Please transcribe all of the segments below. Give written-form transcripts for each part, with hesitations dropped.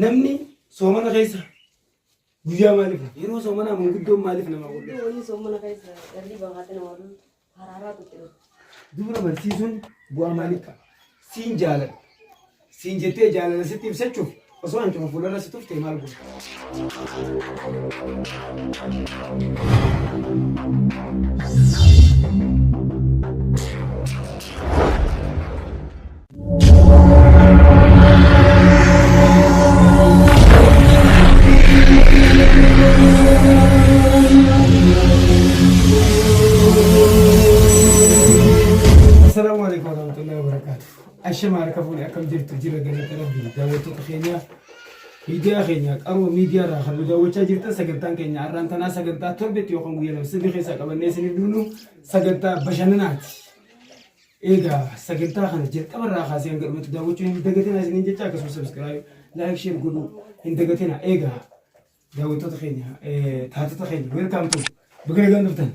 Namni soomana keessa guyyaa maaliif rafa? Yeroo soomanaa manguddoon maaliif namaa godhu? Waliin soomana keessa dhalli bahaate namaa loltu haraaraatu itti dhufu. Dubra barsiisuun bu'aa maalii qaba? Siin jaaladha. Siin jettee jaalala sitti ibsachuuf osoo hancufa fuularra si tufte maal goota? Assalaamu alaikum warahmatullahi wabarakatuh. Ashama harka fuune akkam jirtu jira galata rabbii daawwattoota keenya miidiyaa keenya qaroo miidiyaa irraa kan nu daawwachaa jirtan sagantaan keenya har'aan tanaa sagantaa torbetti yookaan guyyaa lama sadii keessaa qabannee isiniif dhufnu sagantaa bashannanaati. Egaa sagantaa kana jalqaba irraa kaasee hanga dhumatti daawwachuu hin dagatinaa isiniin jecha akkasumas subscribe, like, share godhuu hin dagatinaa. Egaa daawwattoota keenya taatota keenya welcome to baga nagaan dhuftan.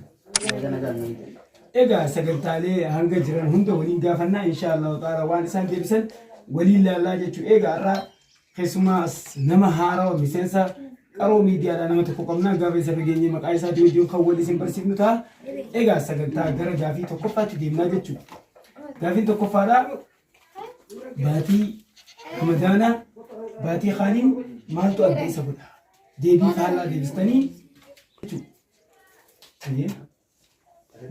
Egaa sagantaalee hanga jiran hunda waliin gaafannaa insha Allahu ta'ala waan isaan deebisan waliin laallaa jechuu egaa har'a Keessumaa as nama haarawa miseensa qaroo miidiyaadhaa nama tokko qabna. Gaafa isa irra geenye maqaa isaatii wajjin kan wal isin barsiifnu ta'a. Egaa sagantaa gara gaafii tokkoffaatti deemnaa jechuudha. Gaafiin tokkoffaadhaa baatii Ramadaanaa baatii kaaniin maaltu adda isa godha? Deebii faallaa deebistanii jechuudha.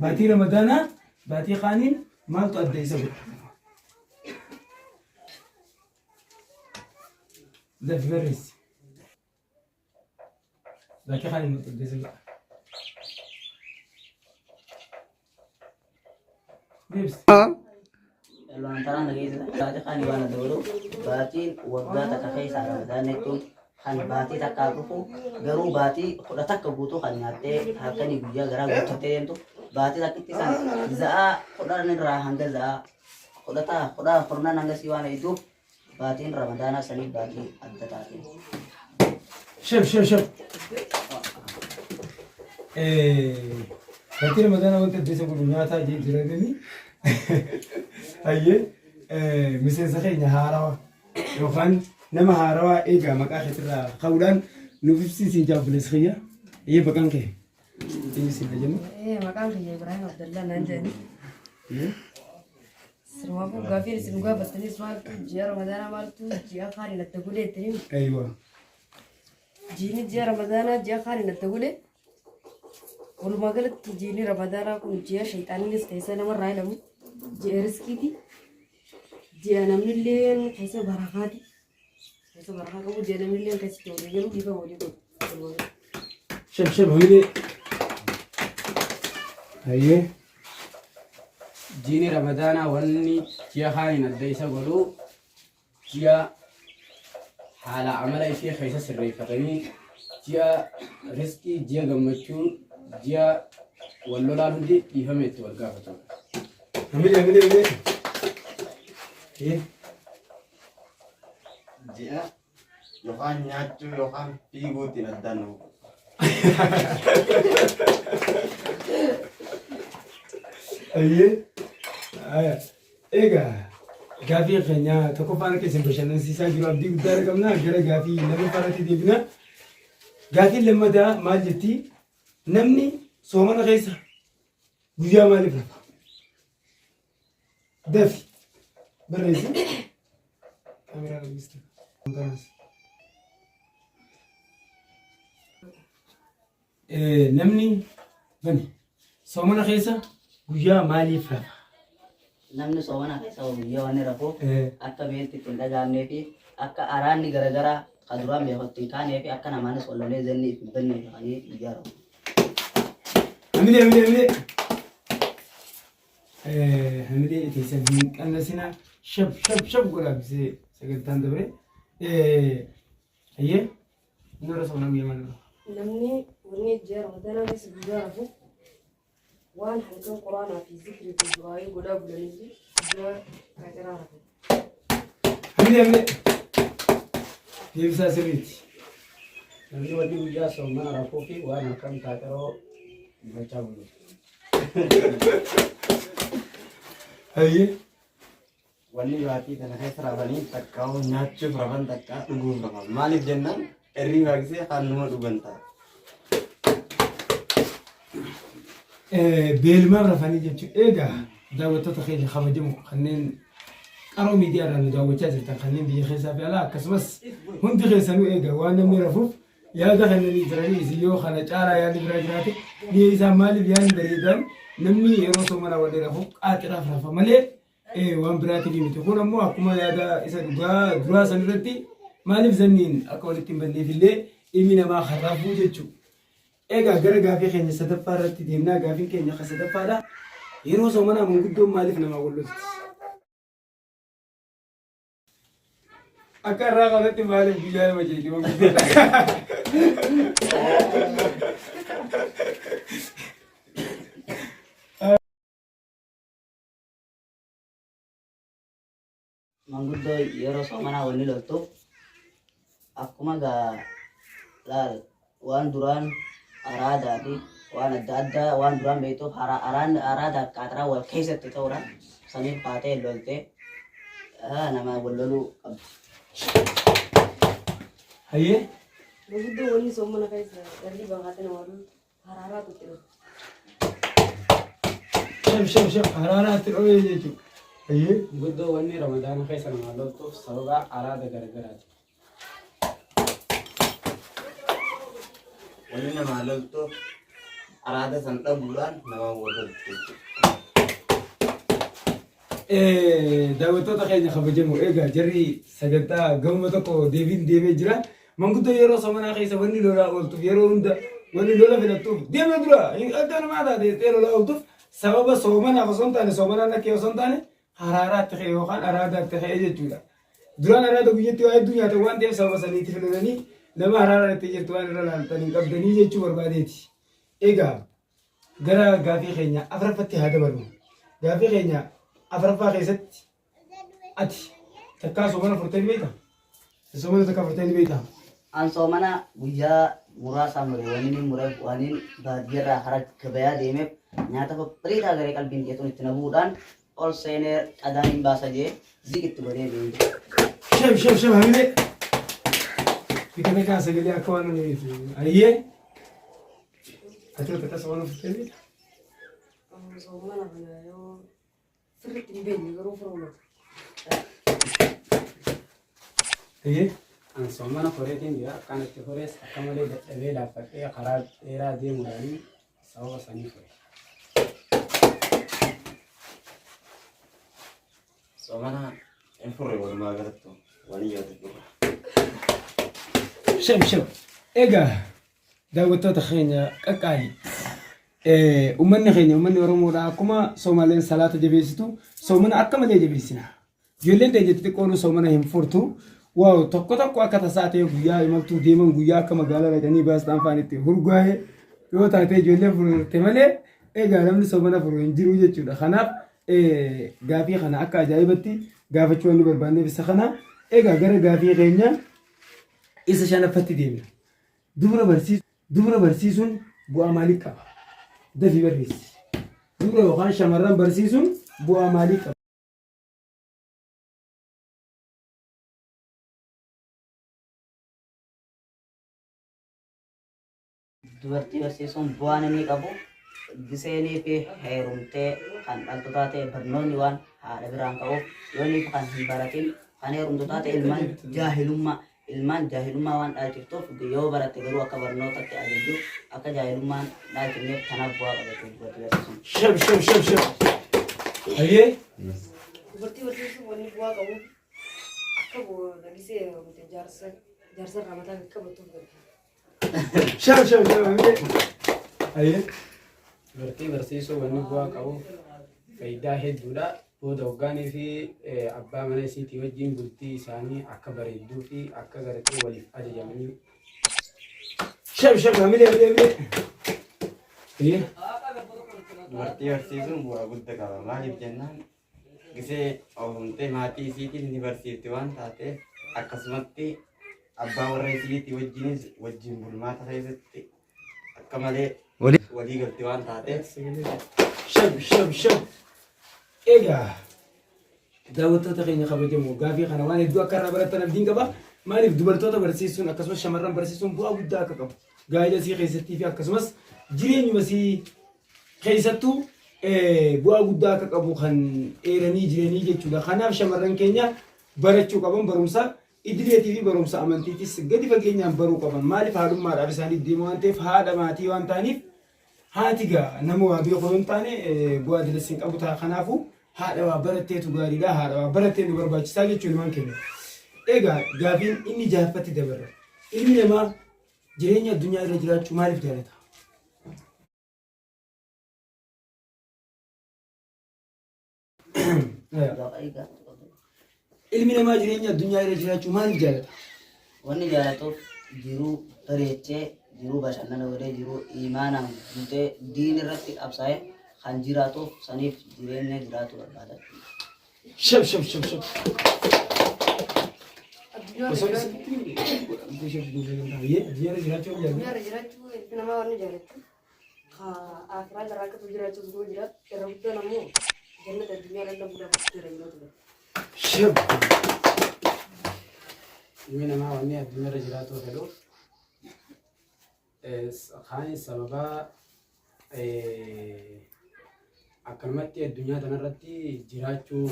Baatii Ramadaanaa baatii kaaniin maaltu adda isa godha? Dafi barreessi. Baatii kaaniin maaltu adda isa godha? Deebisi. Waan tanaan dhageessisa. Baatii kaanii waan adda godhu baatiin waggaa takka keessa Ramadaan jechuun kan baatii takkaa dhufu garuu baatii 11 guutuu kan nyaattee halkanii guyyaa garaa guuttattee deemtu baatii takkitti san za'aa 10 irraa hanga za'aa kudha ta'a kudha kurnan hanga sii waan eegduuf baatiin Ramadaanaa sanii baatii adda taate. Shab shab shab. Baatii Ramadaanaa wanta adda isa godhu nyaataa jee jira gani. Hayyee miseensa keenya haarawa yookaan nama haarawaa eegaa maqaa keetirraa ka'uudhaan nuuf ibsiisiin jaabbuleessa kiyya. Eeyyee maqaan kee. Inni siin jennu. Maqaan kiyya Ibrahim Abdallah naan jedhani. Sirumaafuu gaafiin isin gaafattanis maaltu ji'a Ramadaanaa maaltu ji'a kaaniin adda godhe jettanii Aywa. jiini ji'a Ramadaanaa ji'a kaaniin adda godhe walumaa galatti jiini Ramadaanaa kun ji'a shayxaaniinis keessa namarraa ilamu ji'a riskiiti ji'a namnillee keessa barakaati keessa barakaa qabu ji'a namnillee keessatti walii galu dhiifama walii godhu. Walumaa galatti. Shab shab hamilee. Hayyee. Jiini Ramadaanaa wanni ji'a kaaniin adda isa godhu ji'a haala amala ishee keessa sirreeffatanii ji'a riskii ji'a gammachuu ji'a wal lolaan hundi dhiifama itti wal gaafatudha. Hamilee hamilee hamilee. Hayyee. Ji'a yookaan nyaachuu yookaan fiiguutiin addaan nu Ayyee. Aya. Egaa gaafii keenya tokkoffaan akka isin bashannansiisaa jiru abdii guddaa irra qabna. Gara gaafii lammaffaarratti deebina. Gaafiin lammataa maal jetti? Namni soomana keessa guyyaa maaliif rafa? Dafi. Barreessi. Kaameraa dubbiste. Namni bani soomana keessa guyyaa maaliif rafa? Namni soomana keessa guyyaa waan rafuuf akka beelti itti hin dhaga'amnee fi akka araanni garaagaraa ka duraan beeku itti hin kaanee fi akka namaanis wal lolee zanni itti hin banneef kanii guyyaa rafu. Hamilee hamilee hamilee. Hamilee teessan hin qannasina shab shab shab godhaa bisee sagantaan dabre. Ayyee nurra soomana guyyaa maal rafa? Namni wanni ji'a Ramadaanaa keessa guyyaa rafu waan halkan quraanaa fi zikrii fi du'aayii godhaa bulanii fi guyyaa qaaciraa rafu. Hamilee hamilee. Deebisaa sirriiti. Namni wanni guyyaa soomana rafuu fi waan halkan taaqeroo dubbachaa bulu. Hayyee. Wanni baatii tana keessa rafanii takka hoo nyaachuuf rafan takka dhuguuf rafan. Maaliif jennaan hirriibaa gisee kaan numa dhugan ta'a. Beelumaaf rafanii jechuudha. Egaa daawwattoota keenya kabajamoo kanneen qaroo miidiyaa irraa nu daawwachaa jirtan kanneen biyya keessaa fi alaa akkasumas hundi keessanuu egaa waan namni rafuuf yaada kennanii jiranii isin yoo kana caalaa yaadni biraa jiraate dhiyeessaa maaliif yaadni bareedaan namni yeroo soomana walii rafuuf qaaxiraaf rafa malee waan biraatiif miti. Kun ammoo akkuma yaada isa dhugaa duraa san irratti maaliif zanniin akka walitti hin banneef illee ilmi namaa kan rafuu jechuudha. Egaa gara gaafii keenya sadaffaa irratti deemnaa gaafiin keenya kan sadaffaadha. Yeroo soomanaa manguddoon maaliif namaa wal lolti? Akka irraa kanatti maaliif guyyaa nama jeeti manguddoon? Manguddoo yeroo soomanaa wanni loltuuf akkuma gaa laal waan duraan araadaa fi waan adda addaa waan duraan beektuuf araadaa fi qaaxiraa wal keessatti ta'uudhaan saniif kaatee loltee nama wal loluu qabdi. Hayyee. Manguddoo wanni soomana keessa hirriibaa kaatee nama loltu Haraaraatu itti dhufe. Shaf shaf shaf haraaraatti dho'ee jechuudha. Hayyee. Guddoo wanni Ramadaana keessa namaa loltuuf sababa araada garagaraati. Wanni namaa loltuuf araada san dhabuudhaan namaa wal loltu jechuudha. Daawwattoota keenya kabajamoo egaa jarri sagantaa gamuma tokko deebiin deemee jira. Manguddoo yeroo somanaa keessa wanni lolaa ooltuuf yeroo hunda wanni lola filattuuf deema dura adda namaa taate jettee lolaa ooltuuf sababa soomanaaf osoo hin taane soomanaan akka osoo hin taane haraaraatti ka'e yookaan araadaatti ka'e jechuudha. Duraan araada guyyatti waa hedduu nyaatan waan ta'eef sababa saniitiif lolanii nama haraaraan itti jirtu waan irra laaltan hin qabdanii jechuu barbaadeeti. Egaa Gara gaafii keenya afraffatti haa dabarru. Gaafii keenya afraffaa keessatti ati takkaa soomana furtee ni beektaa? Soomana takkaa furtee ni beektaa? An soomana guyyaa muraasa mure waniin hin mureef waniin baadiyyarraa hara gabayaa deemeef nyaata babbareedaa garee qalbiin jeetuun itti na bu'uudhaan ol seenee qadaan hin baasa jee ziq itti godhee deeme. Shab shab shab hamilee. Bika takkaa sagalee akka waan nuyi ayyee. Ati takka soomana furtee ni beektaa? Soomana kana yoo sirriitti hin beekne garuu furuumata. Ayyee. An soomana foreetiin jira. Akkaan itti forees akka malee dadhabee laaffadhee karaa dheeraa deemuudhaan sababa sanii fure. Soomana hin furre walumaa galattu waan hin yaadu dura. Shab shab. Egaa Daawwattoota keenya qaqqaali. Uummanni keenya uummanni Oromoodha akkuma Soomaleen salaata jabeessitu soomana akka malee jabeessina. Ijoolleen teenya xixiqqoon soomana hin furtu. Waaw tokko tokko akka tasaa ta'e guyyaa imaltuu deeman guyyaa akka magaalaa dhaqanii baastaan faan itti hurgaa'e yoo taate ijoolleen furte malee egaa namni soomana furu hin jiru jechuudha. Kanaaf gaafii kana akka ajaa'ibatti gaafachuu waan nu barbaanneef isa kana egaa gara gaafii keenya isa shanaffatti deemna. Dubra barsiis Dubra barsiisuun bu'aa maalii qaba? Dafii barreessi. Dubra yookaan shamarran barsiisuun bu'aa maalii qaba? Dubartii barsiisuun bu'aan inni qabu giseenii fi heerumtee kan dhaltu taate barnoonni waan haadha biraan ka'uuf yooniif kan hin baratin kan heerumtu taate ilmaan jaahilummaa Ilmaan jaahilummaa waan dhaalchiftuuf yoo baratte garuu akka barnootatti ajajju akka jaahilummaan dhaalchifneef tanaaf bu'aa qaba jechuudha dubartii barsiisuun. Shab shab shab shab. Hayyee. Dubartii barsiisuun wanni bu'aa qabu akka gisee heerumte jaarsa jaarsa irraa mataa gad qabattuuf gargaara. Shab shab shab. Hayyee. Hayyee. Dubartii barsiisuu wanni bu'aa qabu faayidaa hedduudha. Booda hoggaanii fi abbaa mana isiitii wajjin bultii isaanii akka bareedduu fi akka gartee waliif ajajamanii. Shab shab hamilee hamilee hamilee. Hayyee. Dubartii barsiisuun bu'aa guddaa qaba. Maaliif jennaan gisee oofamtee maatii isiitiin ni barsiifti waan taateef akkasumatti abbaa warra isiitii wajjinis wajjin bulmaata keessatti akka malee walii galti waan taateef Shab shab shab. Egaa Daawwattoota keenya kabajamoo gaafii kana waan hedduu akka irraa barattan abdiin qaba. Maaliif dubartoota barsiisuun akkasumas shamarran barsiisuun bu'aa guddaa akka qabu gaa'ela isii keessattii fi akkasumas jireenyuma isii keessattuu bu'aa guddaa akka qabu kan eeranii jiranii jechuudha. Kanaaf shamarran keenya barachuu qaban barumsa idileetii fi barumsa amantiitis gadi fageenyaan baruu qaban. Maaliif haadhummaadhaaf isaaniif deema waan ta'eef haadha maatii waan ta'aniif Haati gaa nama waa beeku yoo hin taane bu'aa dilas hin qabu ta'a. Kanaafuu haadha waa baratteetu gaariidha. Haadha waa barattee nu barbaachisaa jechuun ilmaan keenya. Egaa gaafiin inni jaaffatti dabarra. Ilmi namaa jireenya addunyaa irra jiraachuu maaliif jaalata? Ilmi namaa jireenya addunyaa irra jiraachuu maaliif jaalata? Wanni jaalatuuf jiruu bareechee, jiruu bashannana godhee, jiruu imaanaan guutee, diin irratti qabsaa'ee kan jiraatuuf saniif jireenya jiraatu barbaada. Shab shab shab shab. Addunyaa Osoo irra isinitti addunyaa irra jiraachuu jaalata. addunyaa irra jiraachuu ilmi namaa wanni jaalatu Aakiraa irraa akka jiraachuu osoo jiraatu irra guddaan ammoo jannata addunyaa lallabuudhaaf jira yeroo ture. Shab. Ilmi namaa wanni addunyaa irra jiraatu fedhu kaan sababaa akkanumatti addunyaa tanarratti jiraachuu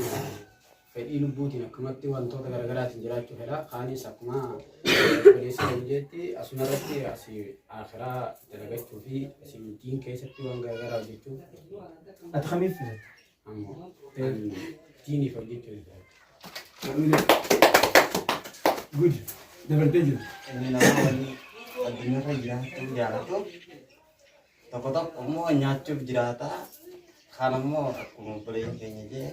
fedhii lubbuutiin akkumatti wantoota garaagaraatiin jiraachuu fedha. Kaanis akkuma obboleessi keenya jetti asumarratti asii akhiraa dalagachuu fi asii diin keessatti waan garaagaraa hojjechuu Ati kamiif filatta? ammoo diiniif hojjechuu ni filata. Good. Dabartee jirti. Ilmi namaa wanni addunyaarra jiraachuu jaalatu tokko tokko immoo nyaachuuf jiraata. Kaan immoo akkuma obboleeyyan keenya jee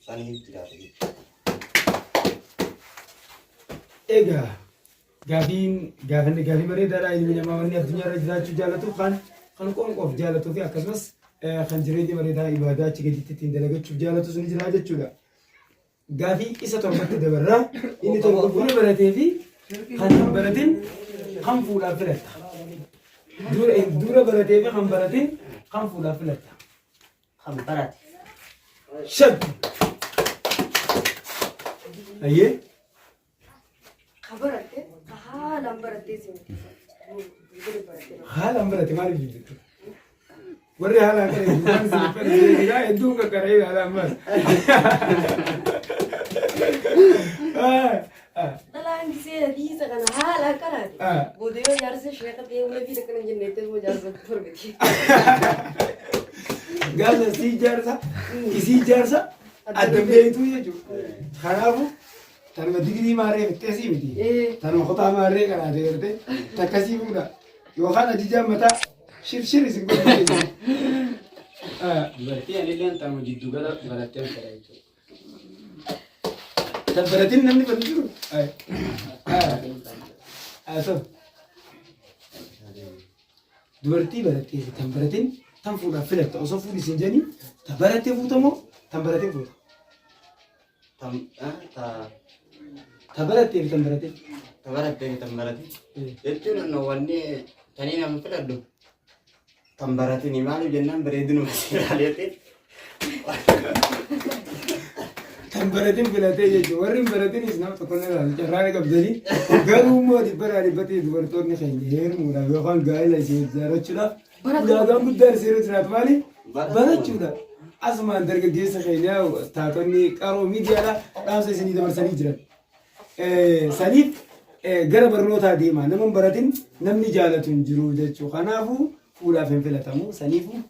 saniif jiraata jechuudha. Egaa gaafiin gaafanne gaafii bareedaadha ilmi namaa wanni addunyaa irra jiraachuu jaalatu kan kan qoonqoof jaalatuu fi akkasumas kan jireenya bareedaa ibaadaa achi gaditti ittiin dalagachuuf jaalatus ni jira jechuudha. Gaafii isa torbatti dabarraa inni torba dura baratee fi kan hin baratin kan fuudhaaf filatta. Dura baratee fi kan baratin kan fuudhaaf filatta. Kan barate. Shab. Ayyee. Ka baratte ka haalaan barattee si miti. Haalaan barate maaliif jibbitu? Warri haalaan qaree waan isin fedhe egaa hedduun qaqqaree haalaan baas. Dhalaan gisee hadiisa kana haalaan qaraate. Booda yoo jaarsa sheeka ta'e ulee fi akkana hin jenne itti jaarsa argate. Gaafa sii jaarsa isii jaarsa adda beektuu jechuudha. Kanaafuu tanuma digirii maarree fixxee sii miti. Tanuma kutaa maarree qaraatee gartee takkasii fuudha. Yookaan ajijaan mataa shirshir isin godhu. Dubartii anilleen tanuma jiddu gala baratteen fedha jechuudha. Tan baratin namni badu jiru. Haa ta'u. Dubartii barattee fi tan baratin tan fuudhaaf filatta osoo fuudhi sin jedhanii tan barattee fuuta moo tan baratin fuuta? Tam ta Ta barattee fi tan baratin. ta barattee fi tan baratin. Jechuun anno wanni tanii nama filadhu tan baratini maaliif jennaan bareedinuma si ilaaleeti. Tan baratin filatee jechuudha. Warri hin baratinis nama tokko illee ilaalu carraa ni qabdanii. Garuu immoo dhibbarraa dhibbatti dubartoonni keenya heerumuudhaaf yookaan gaa'ela ishee ijaarrachuudhaaf ulaagaan guddaan ishee irra jiraatu maali? Barachuudha. Asumaan dargaggeessa keenya taatonni qaroo miidiyaadha dhaamsa isinii dabarsanii jiran. Saniif gara barnootaa deema. Nama hin baratin namni jaalatu hin jiru jechuudha. Kanaafuu fuudhaaf hin filatamu. Saniifuu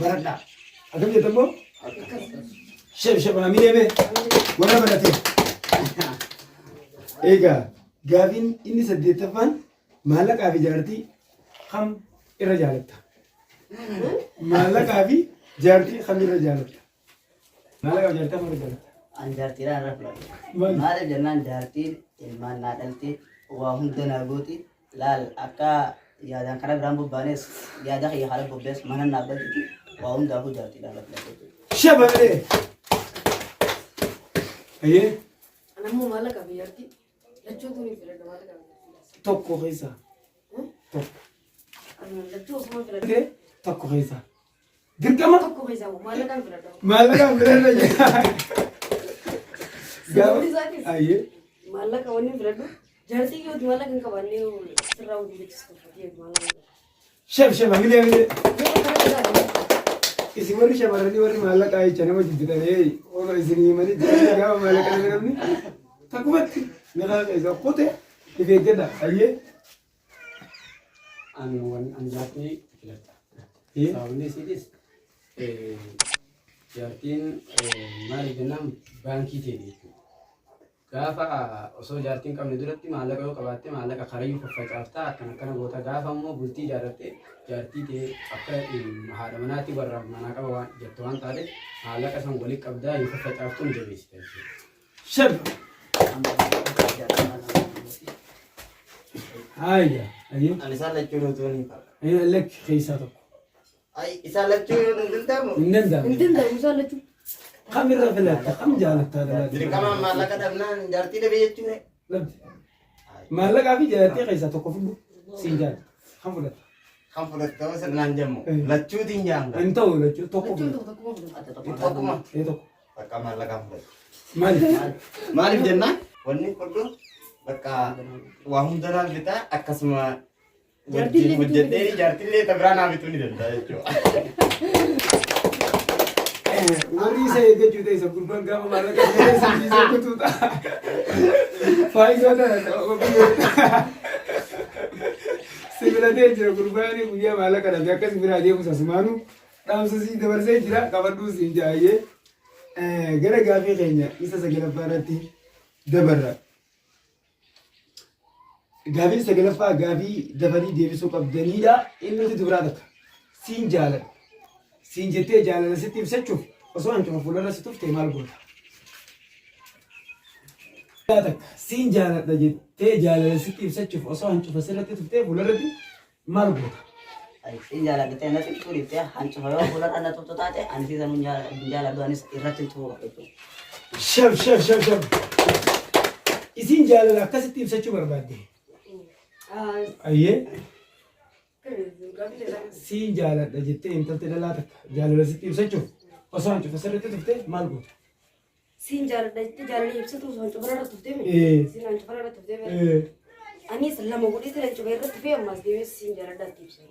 baradhaa. Akkam jettan moo? Sheb sheb amilee mee warra baratee. Egaa gaafiin inni saddeettaffaan maallaqaa fi jaartii kam irra jaalatta? Maallaqaa fi jaartii kam irra jaalatta? Maallaqaa fi jaartii kam irra jaalatta? An jaartiidhaan irra filadha. Maal? Maaliif jennaan jaartiin ilmaan naa dhalti waa hunda naa gooti Laal akka yaadaan karaa biraan bobbaanes yaada kiyya karaa bobbees mana naaf galchiti waa hundaafuu jaartiidhaan lafa lafa. Shabalee. Ayyee Ana immoo maallaqa fi jaartii lachuu tuni filadha maallaqa fi jaartii. tokko keessaa tokko. Ana lachuu osuma filadha. Tokko keessaa. Dirqama Tokko keessaa immoo maallaqaan filadha. maallaqaan filadha jedha. Sababni isaatis Ayyee. maallaqa wanni filadhu jaartii yooti maallaqa hin qabaanne sirraa hojii jechistu fatee maallaqa. Shef shef hamilee hamilee. Isin warri shamarranii warri maallaqaa jecha nama jibbitan ooloo isin himanii jiran gaafa maallaqa nama namni takkumatti miqaa keessa kute if eeggadha. Ayyee. An wan an jaartii filadha. Sababni isiitis jaartiin maaliif jennaan baankii teeti jechuudha. Gaafa osoo jaartii hin qabne duratti maallaqa yoo qabaatte maallaqa karayyuu faffacaaftaa akkana akkana goota gaafa immoo bultii ijaarratte jaartii tee akka haadha manaatti warra manaa qaba waan jettu waan taateef maallaqa san walitti qabdaa hin faffacaaftu ni jabeessita jechuudha. Shab. Haaya. Ayyee. Ani isaan lachuu utuu ni fala. Lakki keessaa tokko. Ay, isaan lachuu hin danda'amu. Hin danda'amu. Hin danda'amu isaan lachuu. Kam irra filatta? Kam jaalattaa dhalaa? Dirqamaan maallaqa dhabnaan jaartii dhabe jechuudha. Dhabde. Maallaqaa fi jaartii keessaa tokko fudhu. Siin jaalata. Kam fudhatta? Kan fudhatte sirnaan jemmu. Lachuutiin jaanga. Hin ta'u lachuu tokko Lachuun fudhatta. tokko tokkuma fudhata. Tokkuma. Ee tokko. Bakka maallaqaa fudhatte. Maaliif? Maaliif jennaan? Wanni fudhu bakka waa hunda naaf bitaa akkasuma Jaartillee wajjin bituu ni hojjedhee jaartillee ta biraa naa bituu ni danda'a jechuudha. Warri isa eeggachuu ta'e isa gurbaan gaafa maallaqa fudhatee isa dhiisee kutuu ta'a. Faayidaa tana si filatee jira gurbaan guyyaa maallaqa dhabe akka si biraa deemu sasumaanuu dhaamsa sii dabarsee jira qabadhuu siin jaayee gara gaafii keenya isa sagalaffaa irratti dabarra. Gaafiin sagalaffaa gaafii dafanii deebisuu qabdaniidha. Inni dubaraa takka siin jaaladha. Siin jettee jaalala sitti ibsachuuf osoo hancufa fuularra si tufte maal goota? Takka siin jaaladha jettee jaalala sitti ibsachuuf osoo hancufa sirratti tuftee fuularratti maal goota? Siin jaaladha ta'e natti ibsuu dhiiftee hancufa yoo fuularra na tuftu taate ani si sanuu hin jaaladhu anis irratti hin tufu jechuudha. Shab shab shab shab. Isiin jaalala akkasitti ibsachuu barbaadde. Ayyee siin jaaladha jettee intalti dhalaa takka jaalala sitti ibsachuuf osoo hancufa sirriitti tufte maal goota? Siin jaaladha jettee jaalala ibsatu osoo hancufa irra tuftee mi? Siin hancufa irra tuftee mi? Anis lama godhee siin hancufa irra tufee ammas deemee siin jaaladha itti ibsa.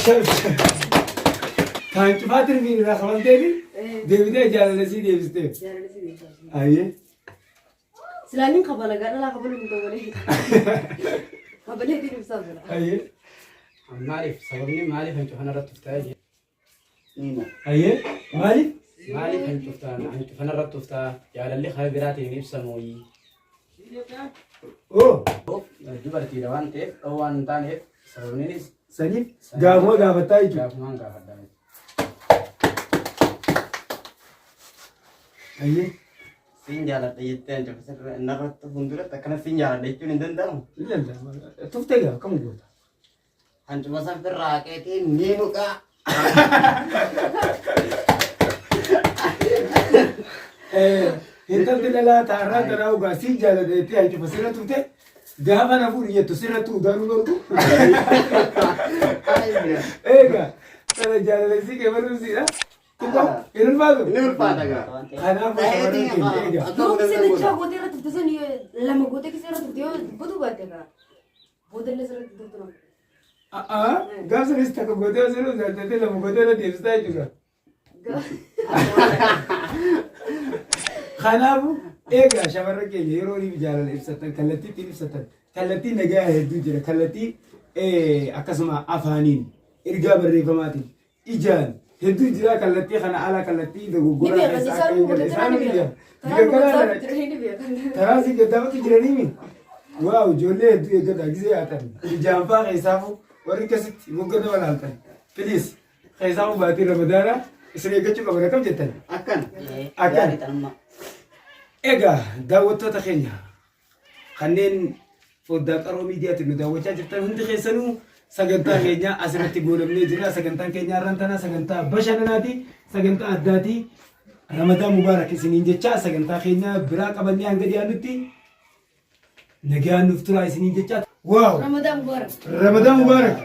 Shab shab. Kan cufaa tirmiin irraa kafalteefi deebitee jaalala sii deebistee. Jaalala sii deebisa. Ayyee. Silaanin kabala gaa dhalaa kabaluu hin ta'u malee. Kabalee ittiin ibsaa jira. Ayyee. Maaliif sababni maaliif hancufa narratti tuftaa jee? Ayyee. Maaliif? Maaliif hancuftaa hancufa narratti tuftaa jaalalli karaa biraatiin hin ibsamu. Oo. Dubartiidha waan ta'eef dhowwaan waan hin taaneef sababninis Saniif gaafuma gaafattaa jechuudha. Gaafumaan gaafadhaa. Ayyee. Siin jaaladha jettee hancufa sirra narratti fuulduratti akkana siin jaaladha jechuun hin danda'amu. Ni danda'ama. Tuftee gaa akkam goota? Hancufa san firraa haqeetiin ni muqaa. Intalti dhalaa taarraa tanaa ugaa siin jaaladha jettee hancufa sirra tufte gaafa na fuudhi jettu sirratti udaanuu dhorku. Egaa sana jaalala isii qeebaluu siidha. Xiqqoo hin ulfaatu. Ni ulfaata gaa. Kanaafuu shamarran keenya egaa. Yoo kisee dachaa gootee irra tufte sun lama gootee kisee irra tufte yoo dubbatu baatte gaa. Boodallee sirriitti tuftu nama. A'aa gaaf sanis takka gootee osoo hin jaallatee lama gootee irra deebistaa jechuudha. Kanaafuu egaa shamarran keenya yeroo inni jaalala ibsatan kallattii ittiin ibsatan kallattii nagaa hedduu jira kallattii akkasuma afaaniin ergaa barreeffamaatiin ijaan hedduu jira kallattii kana ala kallattii Ni dogoggoraa beekan keessa isaan akka hin galle kun isaan ni ni beekan. beekan. Taraa Biyya kanaa nu jiranii ni beekan. taraa si gaddaafatu jiranii waaw ijoollee hedduu eeggata gisee haatan ijaan faa keessaafu warri akkasitti mogga nama laaltan please keessaafu baatii ramadaana isin eeggachuu qaban akkam jettan. Akkana. Akkan. Gaarii tanummaa. Egaa daawwattoota keenya Kanneen foddaa qaroo miidiyaatiin nu daawwachaa jirtan hundi keessanuu sagantaa keenya asirratti goolabnee jirra. Sagantaan keenya har'aan tana sagantaa bashannanaati, sagantaa addaati. Ramadaan Mubaarak isiniin jecha sagantaa keenya biraa qabannee hanga dhiyaannutti nagaan nuuf turaa isiniin jecha. Waaw! Ramadaan Mubaarak. Ramadaan Mubaarak!